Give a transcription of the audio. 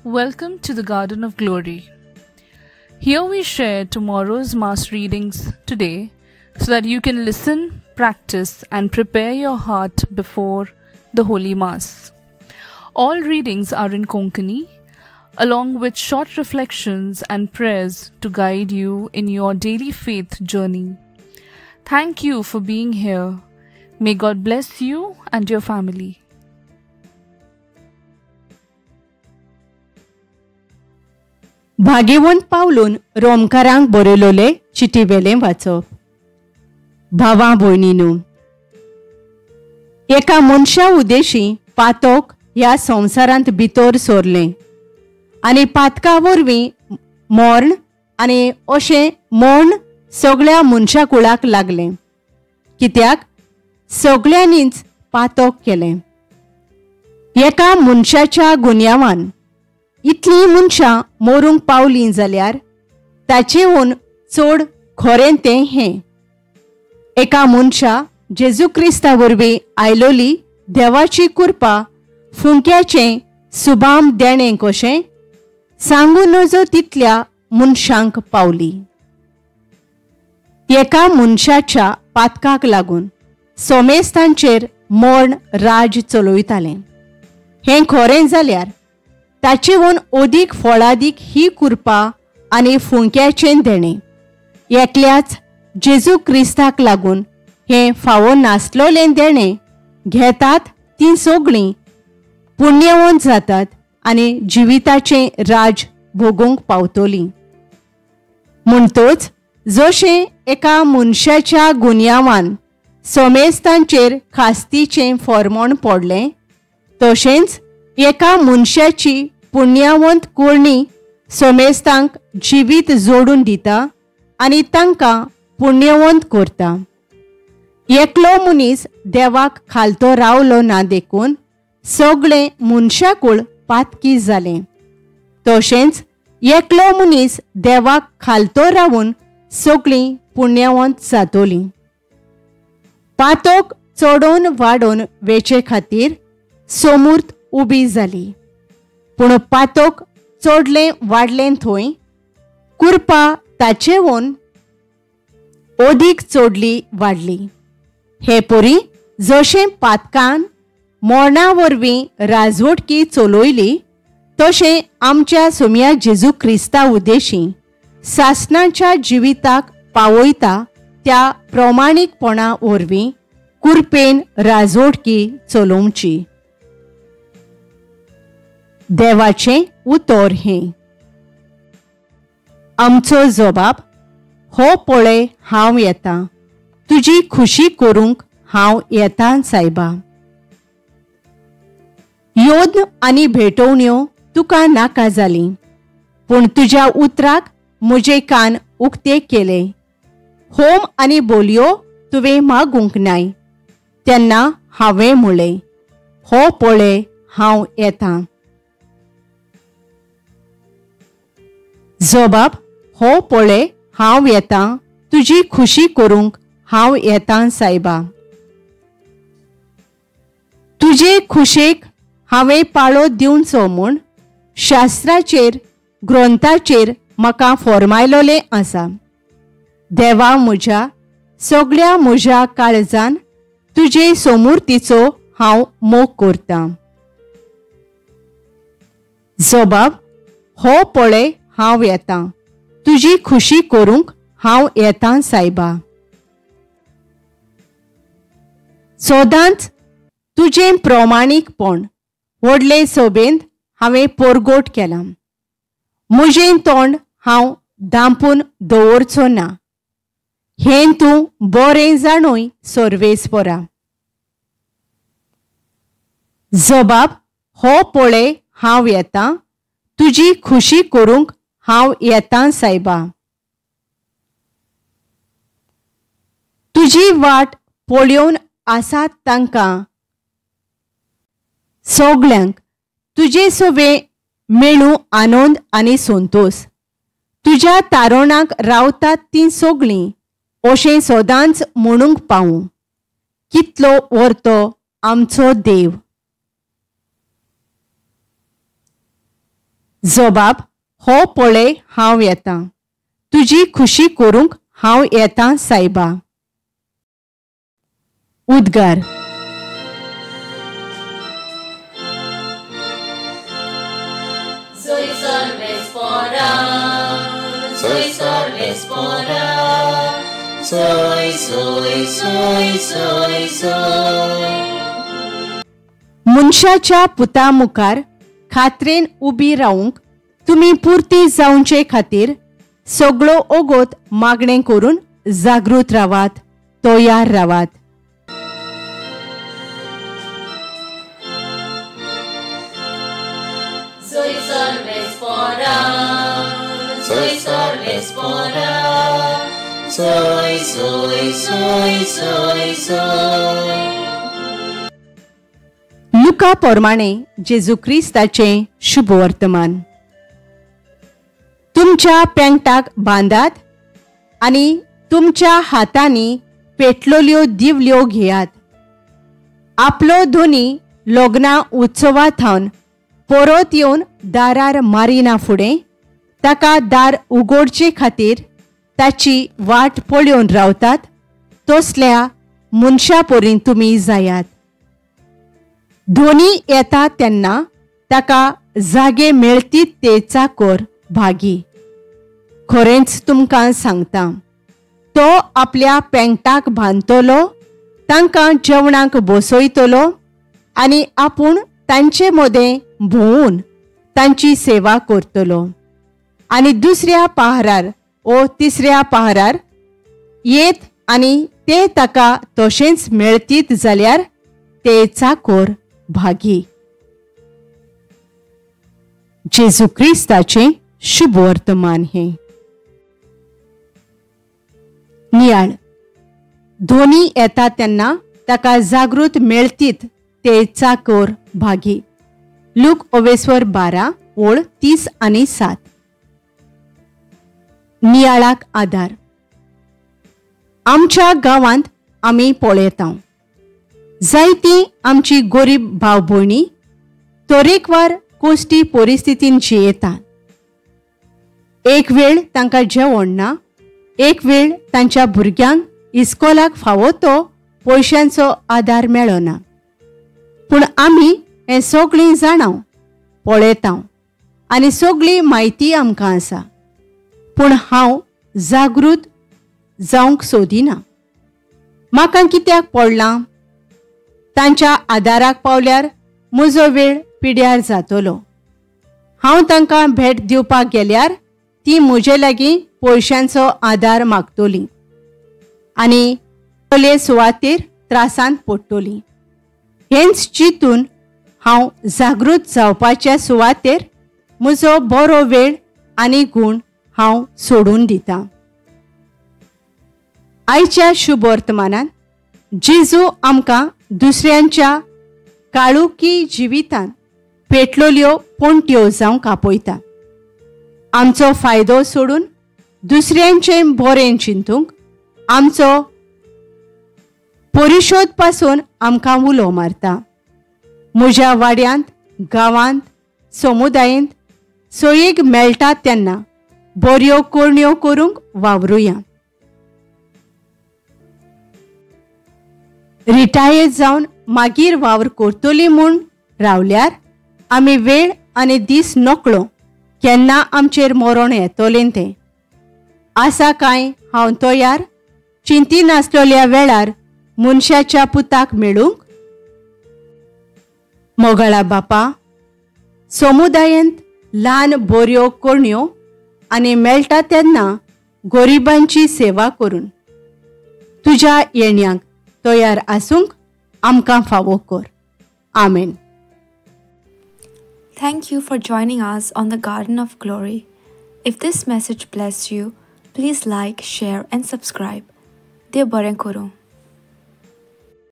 Welcome to the Garden of Glory. Here we share tomorrow's Mass readings today so that you can listen, practice and prepare your heart before the Holy Mass. All readings are in Konkani, along with short reflections and prayers to guide you in your daily faith journey. Thank you for being here. May God bless you and your family. भाग्यवंत पावलून रोमकारांक बरयलोले चिटी वेलें वाचप. भावा भयणीनू, एका मनशा उद्देशी पातक ह्या संवसारांत भितर सरलें आनी पातका वरवीं मर्ण आनी अशें मर्ण सगळ्या मनशा कुळाक लागलें, कित्याक सगळ्यांनीच पातक केलें. एका मनशाच्या गुन्यांवान इतलीं मनशां मरूंक पावलीं जाल्यार ताचेहून चड खरें तें हें, एका मनशा जेजू क्रिस्ता वरवीं आयलोली देवाची कृपा फुंक्याचें सुबाम देणें कशें सांगू नजो तितल्या मनशांक पावली. एका मनशाच्या पातकाक लागून सोमेस्तांचेर मर्ण राज चलयतालें. हें खरें जाल्यार ताचेहून अदीक फळादीक ही कृपा आनी फुंक्याचें देणें एकल्याच जेजू क्रिस्ताक लागून हें फावो नासलोलें देणें घेतात तीं सगळीं पुण्यवंत जातात आनी जिविताचें राज भोगूंक पावतलीं. म्हणटच जशें एका मनशाच्या गुन्यांवान सोमेस्तांचेर खास्तीचें फॉर्मोण पडलें, तशेंच एका मनशाची पुण्यवंत करणी सोमेस्तांक जिवीत जोडून दिता आनी तांकां पुण्यवंत करता. एकलो मनीस देवाक खालतो रावलो ना देखून सगळें मनशाकूळ पातकी जालें, तशेंच एकलो मनीस देवाक खालतो रावून सगळीं पुण्यवंत जातलीं. पातक चडोवन वाडोवन वेचे खातीर सोमूर्त उबी जाली, पूण पातक चडलें वाडलें थंय कृपा ताचेहून अदीक चडली वाडली. हे परी जशें पातकान मरणा वरवीं राजवटकी चलयली, तशें आमच्या सोम्या जेजू क्रिस्ता उद्देशी सासणाच्या जिविताक पावयता त्या प्रमाणीकपणा वरवीं कृपेन राजवटकी चलोवची. देवाचें उतर हें. आमचो जबाब, हो पळय हांव येता, तुजी खुशी करूंक हांव येता सायबा. योद्न आनी भेटवण्यो तुका नाका जाली, पूण तुज्या उतराक म्हजे कान उक्ते केले. होम आनी बोलयो तुवें मागूंक नाय, तेन्ना हांवें म्हळें, हो पळय हांव येता. जबाब, हो पळय हांव येता, तुजी खुशी करूंक हांव येता सायबा. तुजे खुशेक हांवें पाळो दिवचो म्हूण शास्त्राचेर ग्रंथाचेर म्हाका फॉर्मायलोलें आसा. देवा म्हज्या, सगळ्या म्हज्या काळजान तुजे सोमुर्तीचो हांव मोग करतां. जबाब, हो पळय हांव येता, तुजी खुशी करूंक हांव येता सायबा. सदांच तुजें प्रमाणीकपण व्हडले सोबेंत हांवें पोरगोट केलां. म्हजें तोंड हांव दांपून दवरचो ना, हें तूं बरें जाणूय सर्वेस्परा. जबाब, हो पळय हांव येता, तुजी खुशी करूंक हांव येता सायबा. तुजी वाट पळोवन आसात तांकां सगळ्यांक तुजे सोबे मेळूं आनंद आनी संतोस. तुज्या तारोणाक रावतात तीं सगळीं अशें सदांच म्हणूंक पावूं, कितलो व्हरतो आमचो देव. जबाब, हो पळय हांव येतां, तुजी खुशी करूंक हांव येतां सायबा. उद्गार. मनशाच्या पुता मुखार खात्रेन उबी रावंक तुमी पुरती जावचे खातीर सगळो ओगोत मागणें करून जागृत रावात, तयार रावात. लुका प्रमाणे जेजू क्रिस्ताचें शुभ वर्तमान. तुमच्या पेंगटाक बांदात आनी तुमच्या हातांनी पेटलोल्यो दिवल्यो घेयात. आपलो धोनी लग्ना उत्सवा थावन परत येवन दारार मारिना फुडें ताका दार उगोडचे खातीर ताची वाट पळोवन रावतात तसल्या मनशा परीन तुमी जायात. धोनी येता तेन्ना ताका जागे मेळतीत ते चाकोर भागी. खरेंच तुमकां सांगता, तो आपल्या पेंगटाक बांदतलो, तांकां जेवणाक बसयतलो आनी आपूण तांचे मदें भोंवून तांची सेवा करतलो. आनी दुसऱ्या पहारार ओ तिसऱ्या पहारार येत आनी ते ताका तशेंच मेळतीत जाल्यार ते चाकोर भागी. जेजू क्रिस्ताचें शुभ वर्तमान हें. नियाळ. धोनी येता तेन्ना ताका जागृत मेळतीत ते चाकोर भागी. लूक ओवेस्वर 12 ओळ 30 आनी 7. नियाळाक आदार. आमच्या गांवांत आमी पळयता जायतीं आमची गरीब भाव भयणी तरेकवार कोश्टी परिस्थितीन जियेतात. एक वेळ तांकां जेवण ना, एक वेळ तांच्या भुरग्यांक इस्कोलाक फावो तो पयशांचो आदार मेळना. पूण आमी हें सगळीं जाणां, पळयता आनी सगळी म्हायती आमकां आसा. पूण हांव जागृत जावंक सोदिना. म्हाका कित्याक पडलां? तांच्या आदाराक पावल्यार म्हजो वेळ पिड्यार जातलो. हांव तांकां भेट दिवपाक गेल्यार ती म्हजे लागीं पयशांचो आदार मागतली आनी चले सुवातेर त्रासांत पडटली. हेंच चिंतून हांव जागृत जावपाच्या सुवातेर म्हजो बरो वेळ आनी गूण हांव सोडून दितां. आयच्या शुभ वर्तमानान जेजू आमकां दुसऱ्यांच्या काळुकी जिवितांत पेटलोल्यो पोंट्यो जावंक आपयता. आमचो फायदो सोडून दुसऱ्यांचें बरें चिंतूंक आमचो परिशोध पासून आमकां उलो मारता. म्हज्या वाड्यांत, गांवांत, समुदायेंत सोयीक मेळटा तेन्ना बऱ्यो करण्यो करूंक वावरुया. रिटायर जावन मागीर वावर करतली म्हूण रावल्यार आमी वेळ आनी दीस नकळो केन्ना आमचेर मरण येतलें तें. आसा कांय हांव तयार चिंतिनासलेल्या वेळार मनशाच्या पुताक मेळूंक? मोगाळा बापा, समुदायेंत ल्हान बऱ्यो करण्यो आनी मेळटा तेन्ना गरिबांची सेवा करून तुज्या येण्याक तयार आसूंक आमकां फावो कर. आमेन. Thank you for joining us on the Garden of Glory. If this message blessed you, please like, share and subscribe. देव बरें करूं.